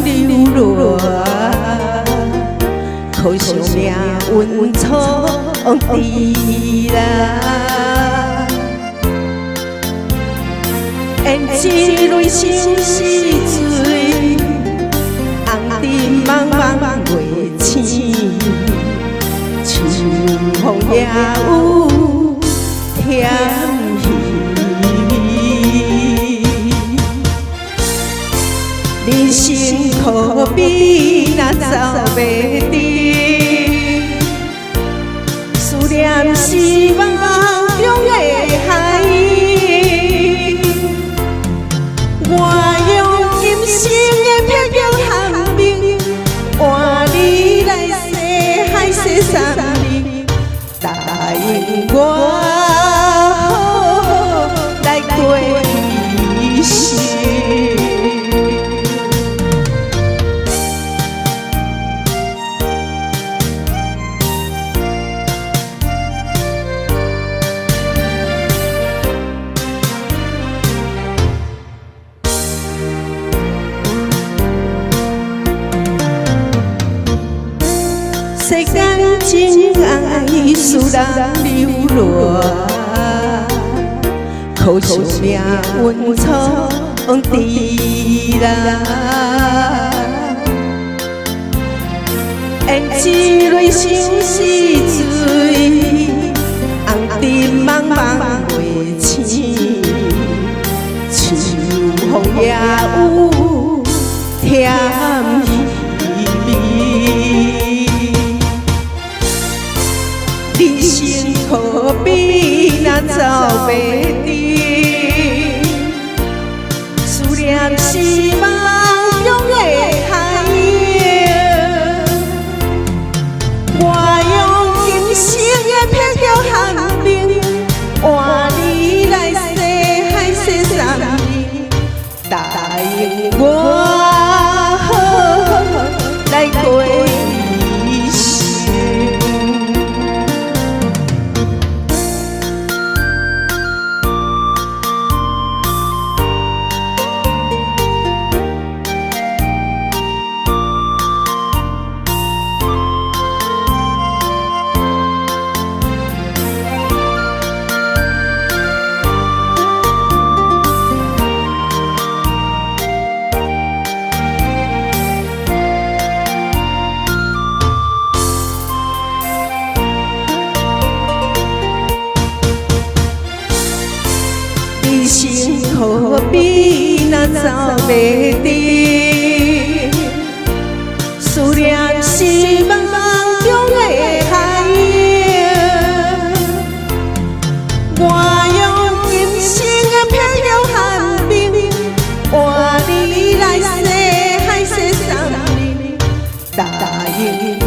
流連，可惜命運創治啦。胭脂淚相思醉，紅燈茫茫月星，秋風也有甜稀微。人生可比若走袂停，思念是夢中的海。我用今生的撇腳寒冰，換你來洗海誓山盟，答應我好好來過一生。世間情愛使人流連，可惜命運創治啦。胭脂淚相思醉，紅燈茫茫月星，秋風也有甜稀微。人生可比若走袂停，思念是夢中的海洋。我用今生的撇腳寒冰，換你來洗海誓山盟，答應我好好來過一生。人生可比若走袂停，思念是夢中的海洋。我用今生的撇腳寒冰，換你來洗海誓山盟，答應我。